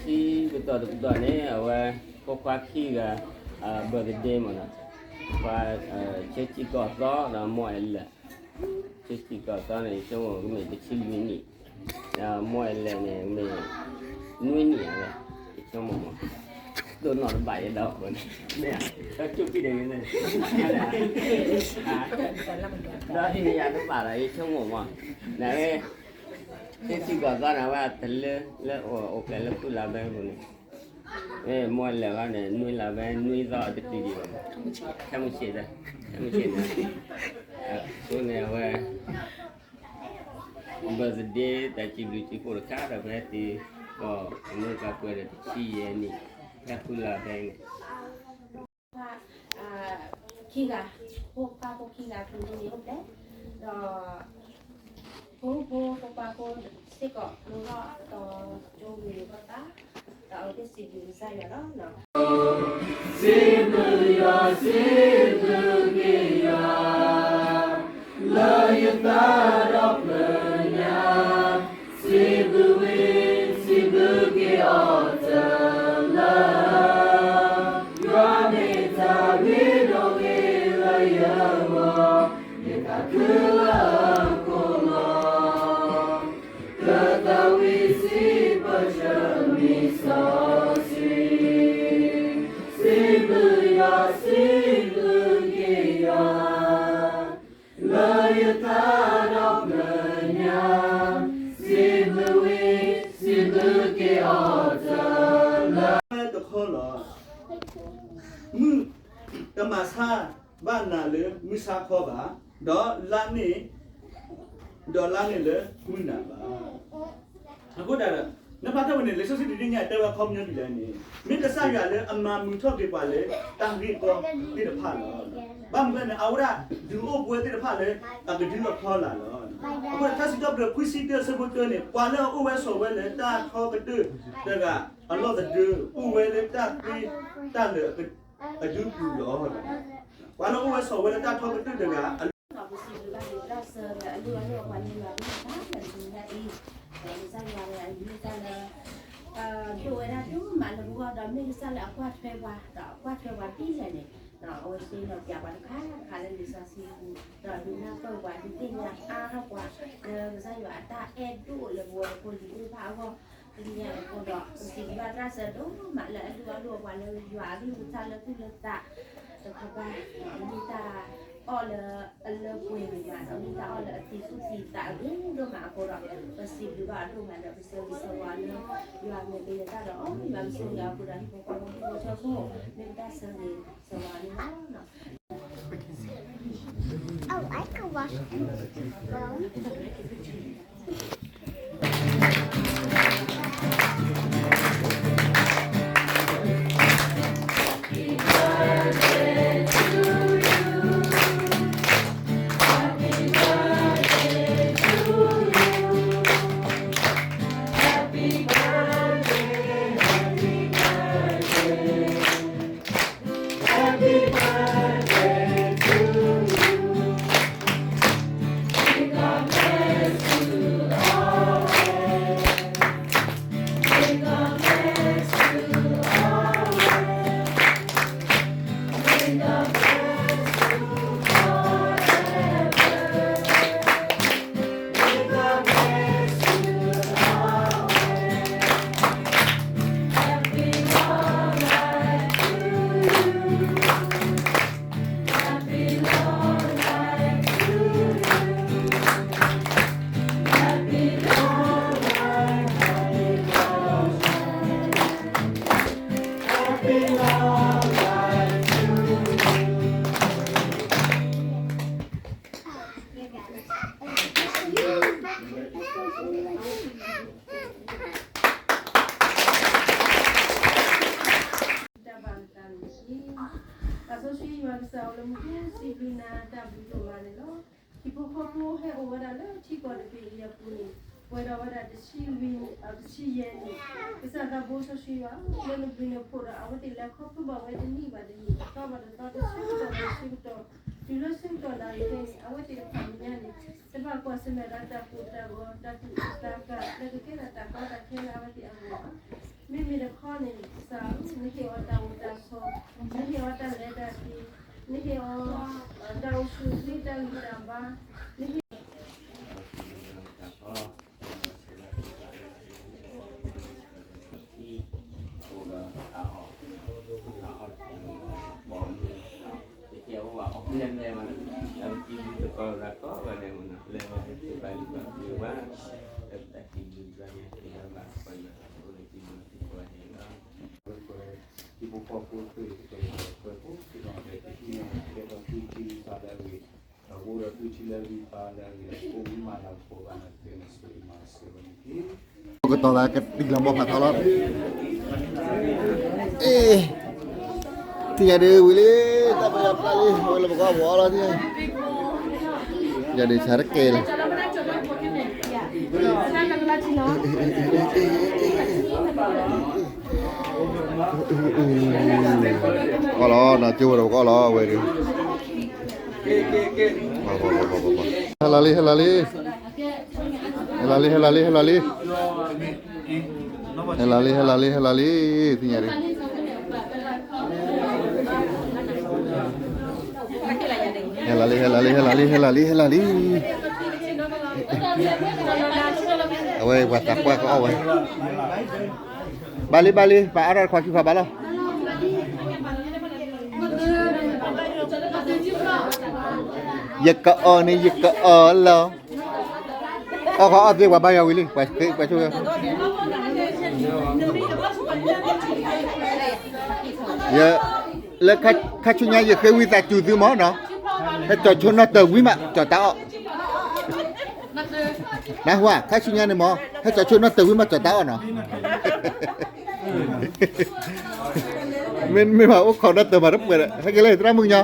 လံကတီၢ်တကတီၢ်န့ၣ် အဝဲ ဖိခွါခံဂၤ အ birthday မ့ၢ်နီၤ, ခွါ ဆၢထံကီၢ်သီဒီးမိၢ်အဲလဲၣ်, ဆၢထံကီၢ်သီန့ၣ် ယဆိကမိၣ်ကမ့ၢ်တဆံလွံၢ်နံၣ်, ဒီးမိၢ်အဲလဲၣ်န့ၣ် မ့ၢ်နွံနံၣ်ဧါ, ယဆိကမိၣ်မ့ၢ် ဒိၣ်နီၢ်တဘၣ်ယဲဒီးအဃိန့ၣ် မ့ၢ်အဆိကတၢၢ်န့ၣ် ဒီးဟံးန့ၢ်ယၤတဘၣ်ဒီး ယဆိကမိၣ်မ့ၢ် န ဆၢထံကီၢ်သီန့ၣ် အဝဲတလၢလၢအိၣ်ဖျဲၣ်လၢဃုလါဘဲအပူၤန့ၣ်, မ့ၢ်မိၢ်လဲၣ်ဂီၢ်န့ၣ် နွံလါဘဲ နွံသီအတတုၤဒံးဘၣ်, ခဲမုၢ်ဆ့ၣ်, ခဲမုၢ်ဆ့ၣ်န့ၣ်, အဃိန့ၣ် အဝဲ birthday တၢ်စံးဘျုးစံးဖှိၣ်တခါဒီး ပဟဲတုၤ ကီၢ်အမဲရကၤပှဲၤဒီးတဆံယဲၢ်နံၣ် ဖဲဃုလါဘဲန့ၣ် ခံဂၤ, ဖိခွါဖိခံဂၤ ကျိၣ်ဒိၣ်န့ၣ်အိၣ်ဖျဲၣ်, ဒီး ဖိဖိဖိခွါဖိစ့ၢ်ကီး မုၢ်ထီၣ်ဒီးကၠိမုၢ်န့ၣ်ဘၣ်သး, ဒီးအဝဲသ့ၣ်စံးဘျုးကစၢ်ယွၤလီၤ. စံးဘျုးယွၤ, စံးဘျုးက့ၤယွၤ, လၢယသးဒီဖျၢၣ်ညါ, စံးဘျုးဝံ, စံးဘျုးက့ၤအီၤတလၢ ယွၤမ့ၢ်တၢ်ဂ့ၤဒီးဂ့ၤလၢယဂီၢ်, ယသးခုလၢအကိၢ်လီၤ. ကသးဝံၣ်စံးပတြၢၤမံစီဆှံ, စံးဘျုးယွၤ, စံးဘျုးက့ၤယွၤ လၢယသးဒီဖျၢၣ်ညါ, စံးဘျုးဝံ, စံးဘျုးက့ၤအီၤတလၢ တခီလီၤ. မုၢ်တမၤဆါဘၣ်နၤလၢမုၢ်ဆါခီဘၣ်, ဒီးလါန့ၣ်, ဒီးလါန့ၣ်လၢမုၢ်နၤဘၣ်. အဃိသတးဒီး နဖးထီၣ်ဝဲန့ၣ် လံာ်စီဆှံတနံၤညါတဲဝဲအခီပညီဒ်လဲၣ်န့ၣ်, မ့ၢ်ကစၢ်ယွၤလၢအမၤမုာ်ထီၣ်က့ၤပှၤလၢတၢ်ဂ့ၢ်ကီသ့ၣ်တဖၣ်လီၤ. ဘၣ်မနုၤလဲၣ်န့ၣ် အဝဲဒၣ်ဒုးအိၣ်ပဝဲသ့ၣ်တဖၣ်လၢအကဒုအဖီလာ်လီၤ. အဃိဒီး ထါစံးထီၣ်ပတြၢၤခွံဆံတၢ အဆၢဖိတၢန့ၣ် ပှၤလၢအအိၣ်ဝဲဆိးဝဲလၢတၢ်ထီကတၢၢ်တဂၤအလီၢ်သဒၢ အိၣ်ဝဲလၢတၢ်သ့တၢ်လၢာ်အဒုပူၤလီၤ. ပှၤလၢအအိၣ်ဝဲဆိးဝဲလၢတၢ်ထီကတၢၢ်တဂၤအလီၢ် ဒီးပစံးဘျုးဘၣ်က့ၤတၢ်ဆၢလၢအဒိၣ်အလီၢ်ပှၤလၢယွၤအဂံၢ်အဘါလၢတနံၤညါအံၤ, ဒီးကစၢ်ယွၤအမ့ၢ်တၢ်လၢ ဒိၣ်ဝဲဒၣ်ဒိၣ်မးလၢပဂီၢ် ဒီးမ့ၢ်ကစၢ်လၢအကွၢ်ထွဲပှၤ ဒီးအကွၢ်ထွဲပှၤဒ်လဲၣ်န့ၣ်, အဝဲသ့ၣ်နီၣ်ပျးပှၤတခါခါလၢလံာ်စီဆှံပူၤ ဒီးဒုးနၢ်ပၢၢ်ပှၤဒုးသ့ၣ်ညါအါထီၣ်ပှၤ လၢကစၢ်ယွၤအတၢ်အဲၣ်ဒိၣ်လၢပဝဲဖိလံၤသ့ၣ်တဖၣ်အဂီၢ် တနံၤညါအံၤအဃိဒီး ပစံးဘျုးဘၣ်တၢ်ဆၢဒိၣ်မးလၢအဒိၣ်အလီၢ်ပှၤလၢယွၤအဂံၢ်အဘါလၢသူၣ်လၢသး တခါဘၣ် မ့ၢ်တၢ်အီၣ်လၢအလၢပှဲၤဒိၣ်မး ဒီးမ့ၢ်တၢ်အီၣ်လၢအသံသူၣ်သံသးအဂ့ၤဒိၣ်မးအဃိဒီး ပစံးဘျုးဘၣ်အဒိၣ်မးဒီး ပဆၢဂ့ၤဆၢဝါလၢယွၤမဲာ်ကယဲၢ်တၢ်ဒီး ယွၤကဆိၣ်ဂ့ၤအပူၤဒီးဟံၣ်ဖိဃီဖိဟံၣ်ဖိဃီဖိ မ့ၢ်ပတၢ်ဆၢဂ့ၤဆၢဝါန့ၣ်လီၤ.တၢ်ဘၣ်နသးန့ၣ်တက့ၢ်. သးစီဆှံယွၤကစၢ်အိၣ်လၢမူခိၣ် စံးဘျုးနၤတၢ်ဘျုးဒိၣ်မးန့ၣ်လီၤ. ဟံၣ်ဖိဃီဖိဟဲအိၣ်ဝဲဒၣ်လၢထံကီၢ်တဘ့ၣ်အံၤအပူၤန့ၣ် ပှဲၤဒီးဝဲဒၣ်တဆံလွံၢ်, တဆံယဲၢ်နံၣ်, ကစၢ်သးဘိစီဆှံယွၤ လၢနဘျုးနဖှိၣ်ဒီး အဝဲသ့ၣ်လဲၤခီဖျိဘၣ်ဝဲတနံၣ်ဘၣ်တနံၣ် တသီဘၣ်တသီ တဆၢကတီၢ်ဘၣ်တဆၢကတီၢ် တုၤလၢဆၢကတီၢ်နၣ်ရံၣ်ခဲအံၤ အဝဲသ့ၣ်တဖၣ်မဲာ်ညါန့ၣ် တဘၣ်ကွၢ်ဆၢၣ်မဲာ်ဒီးတၢ်ကိၢ်တၢ်ဂီၤ တၢ်ကူၣ်တၢ်ကၤ လၢကကဲထီၣ်တၢ်ကီတၢ်ခဲလၢအဝဲသ့ၣ်အဂီၢ်ဘၣ်. မ့ၢ်တခီန့ၣ် ကစၢ်ဧၢ, နဟ့ၣ်အီၤတၢ်အိၣ်တၢ်ဆိး, နဟ့ၣ်အီၤတၢ်လဲၤတၢ်က့ၤ, နဟ့ၣ်အီၤ တၢ်အိၣ်ဆူၣ်အိၣ်ချ့ တၢ်ဂံၢ်တၢ်ဘါ, နဟ့ၣ် ပကတီၤသးကတံၤလီၤမီၢ်ဖးထီလီၤ, အ့, ထံၣ်ညါဒုးဝံၤလံ, တၢ်ပယီၤပျၢ်လံ, ဝဲလၢပကအီၣ်ပအီလီၤ, ယၤဒုးဆါတကဲလီၤ, အီၣ်လီၤ, နီၢ်ကၠိဝဲဒီးပကအီၣ်လီၤ, ဝဲဒုး ဟဲလီၤလံ, ဟဲလီၤလံ, ဟဲလီၤလံ, ဟဲလီၤလံ, ဟဲလီၤလံ, ဟဲလီၤလံ, ဟဲလီၤလံ, ဟဲလီၤလံ, သ့ၣ်ညါလံ, ဟဲလီၤလံ, ဟဲလီၤလံ, ဟဲလီၤလံ, ဟဲလီၤလံ, ဟဲလီၤလံ, အဝဲပှၤသးပှၢ်ကအီၣ်ဝဲ ဘၣ်လံ ဘၣ်လံ ပှၤအါထီၣ်တခွါခံခွါဘၣ်လီၤ. ယကအီၣ်န့ၣ် ယကအီၣ်လီၤ. အီၣ်ခီအီၣ်သ့ ပှၤဘါယွၤဝံၤလံ ပှၤဆိ, ယ, လၢခါဆူညါယဃ့ဝံသးစူၤသုမၢ်နီၤ, ဟဲကၠီၤဆိနီၢ်တၢၤဝံၤမး ကၠီၤတၢ်အီၣ် နၢ်ဟူဧါ, ခါဆူညါန့ၣ်မၢ် ဟဲကၠီၤဆိနီၢ်တၢၤဝံၤမး ကၠီၤတၢ်အီၣ်နီၤ. မ့မ့ၢ်ဘၣ်အိၣ်ခိးနီၢ်တၢၤမးတပှဲၤဒီး ဟဲက့ၤလၢသရၣ်မုၣ်ကညီ,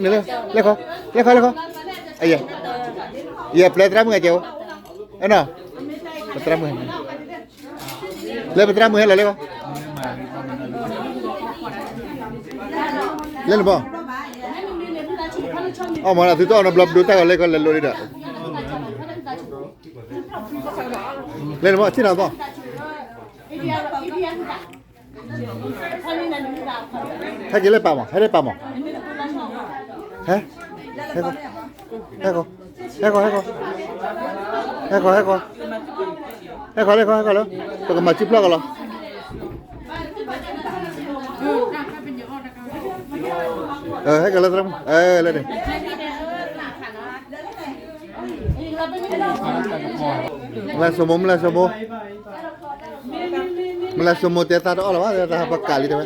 လဲၤခီ, လဲၤခီ, လဲၤခီ, ယပျဲသရၣ်မုၣ်အကဲအိၣ်, သရၣ်မုၣ် လၢပသရၣ်မုၣ်ဟဲလီၤလၢ, လဲၤနဘီ, အီၣ်မးသုတအီၣ်နီတဘျီ ပဒိတၢ်ဂီၤလဲၤကီးလဲၤလိၤလံဒီး, လဲၤနဘီ ဆ့ၣ်နီၤဘီ, ဟဲက့ၤလၢပာ်မး ဟဲလၢပာ်မး, ဟဲ, ဟဲကီး, ဟဲကီး, ဟဲကီး, ဟဲကီး, ဟဲကီး, ဟဲကီးလၢ, ပကမၤစုဖျီၣ်ကီးလီၤ. ဟဲကီးလၢသရၣ်မုၣ်, လၢန့ᣣ်, မုၢ်လၢ်စိမိၤ, မုၢ်လၢ်စိမိၤ, မုၢ်လၢ်စိမိၤတဲသးတအီၣ်လၢၤဘၣ်, သးပကးလံတဲဝဲ,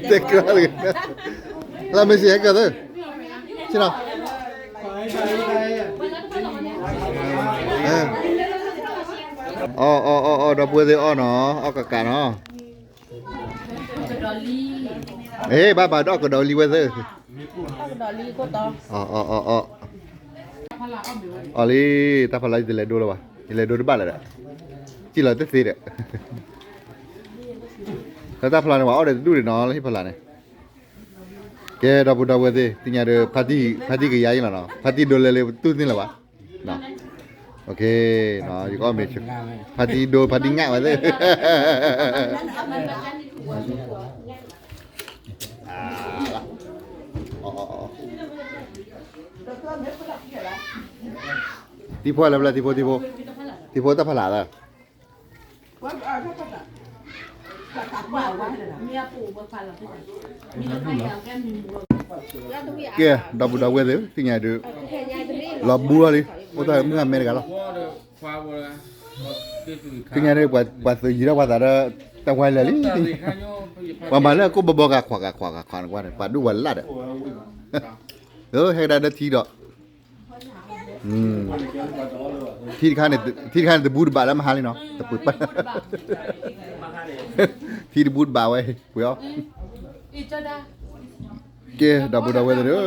တဲကြၢးလၢ, လၢမ့ၢ်စံးဟဲကၢၤသၢ, ဆ့ၣ်နီၤ, အီၣ်အီၣ်အီၣ်အီၣ် ဒီပုၢ်ဝဲၢ်သ့ၣ်အီၣ်နီၤ, အီၣ်ကးကးနီၤ. အ့ ဘၣ်ဘၣ်ဒီးကဒီးလံဝဲသ့ၣ်, အီၣ်လံ, တၢ်ဖးလါယတလဲၤဒိလၢၤဘၣ်, ယလဲၤဒိတဘၣ်လၢၤဒီး, စံၣ်လီၤတသ့ဒီး, လၢတၢ်ဖးလါန့ၣ် ပှၤအီၣ်ဒီးတဒူၣ်န့ၣ်နီၤ လၢဟံၣ်ဖးလါန့ၣ်, ကဲ ဒီပုၢ်ဒီဝဲၢ်သ့ၣ် သ့ၣ်ညါဒီး ဖါတံၢ်ကယါအံၤလီၤနီၤ, ဖါတံၢ်ဒိလဲၤလၢတူၢ်သ့ၣ်လၢၤဘၣ်. ယကအီၣ်မ့ၤ, ဖါတံၢ်ဒိ ဖါတံၢ်ငၣ်ဝဲသ့ၣ်, တံၤဖိလၢပျၢၤ တံၤဖိ, တံၤဖိတၢ်ဖးလါသၢ, ကဲ ဒီပုၢ်ဒီဝဲၢ်သ့ၣ် သ့ၣ်ညါဒီး လီၤဘူၣ်လီၤလံ, အိၣ်တၢ်မုၢ်ဂၤမဲတဂၤလီၤ. သ့ၣ်ညါဒီး ပှၤသုးယံၤထီၣ်ပှၤသးဒီး တၢ်ဝါလၢာ်လံ, ပှၤမၤလၢအကိၢ်ဘီဘီဂၤခွးဂၤခွးဂၤခွးန့ၣ်ကွၢ်န့ၣ် ပှၤဒိၣ်ပှၤလၢ်ဒီး, ဟဲကဒါဒီးထံဒီး ထံတခါန့ၣ် ထံတခါန့ၣ်တဘူတဘးလၢမဟါလံနီၤ, တပှ့ၤပၢ်, ထံတဘူတဘးဝဲ ပှ့ၤအီၤ, ကဲ ဒီပုၢ်ဒီဝဲၢ်သ့ၣ်ဧၢ,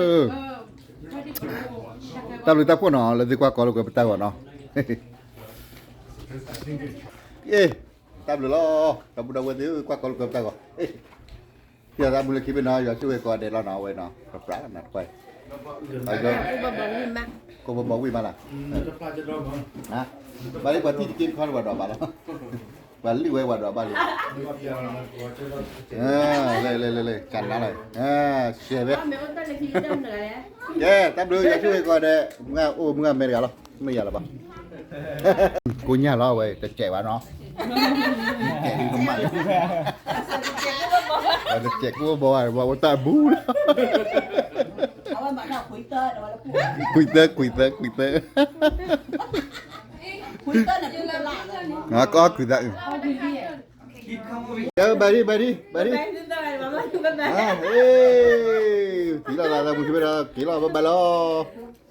တၢ်ဘျုးတၢ်ဖှိၣ်နီၤ လၢသုကွၢ်ကီလိာ်ကွဲပတၢ်ဂီၤနီၤ, တၢ်ဘျုးလီၤ ဒီပုၢ်ဒီဝဲၢ်သ့ၣ်ဧၢ ကွၢ်ကီလိာ်ကွဲပတၢ်ဂီၤ, ဖံသးမုၢ်လၢခံဘ့ၣ်နီၤ ယွၤဆိၣ်ဂ့ၤကိးဂၤဒဲးလီၤနီၤ အဝဲနီၤ ပြပြနီၤတကွၢ် ကိးဘီဘီဝံၣ်မးလၢ်, ဘၣ်လၢပှၤထံၣ်တက့ၢ်တခီလၢပှၤဒွးဘၣ်လီၤ, ပှၤလုၢ်ဝဲပှၤဒွးဘၣ်လံ, လဲၤလဲၤလဲၤလဲၤ ကနါလီၤ, ရှဲဖဲ ကဲ တၢ်ဘျုး ယဆိၣ်ဂ့ၤကီးဒီး မုၢ်ဂၤအိၣ်မုၢ်ဂၤမဲတဂၤလီၤ, မ့ၢ်ယၤလၢၤဘၣ်, ကိညၢ်လီၤဝဲ တစဲးဘၣ်နီၤ, ကဲကမၣ်, တစဲးကိၢ်ဘီဝဲ အိၣ်တၢ်ဘူလီၤ, ခွံသၢ ခွံသၢ ခွံသၢ, ကီခွံသၢအု, ဘၣ်ဒံ ဘၣ်ဒံ ဘၣ်ဒံ, က့ၤလီၤလၢမုၢ်ဆ့ၣ်ဘဲဒီး က့ၤလီၤ ဘၣ်ဘၣ်လီၤ.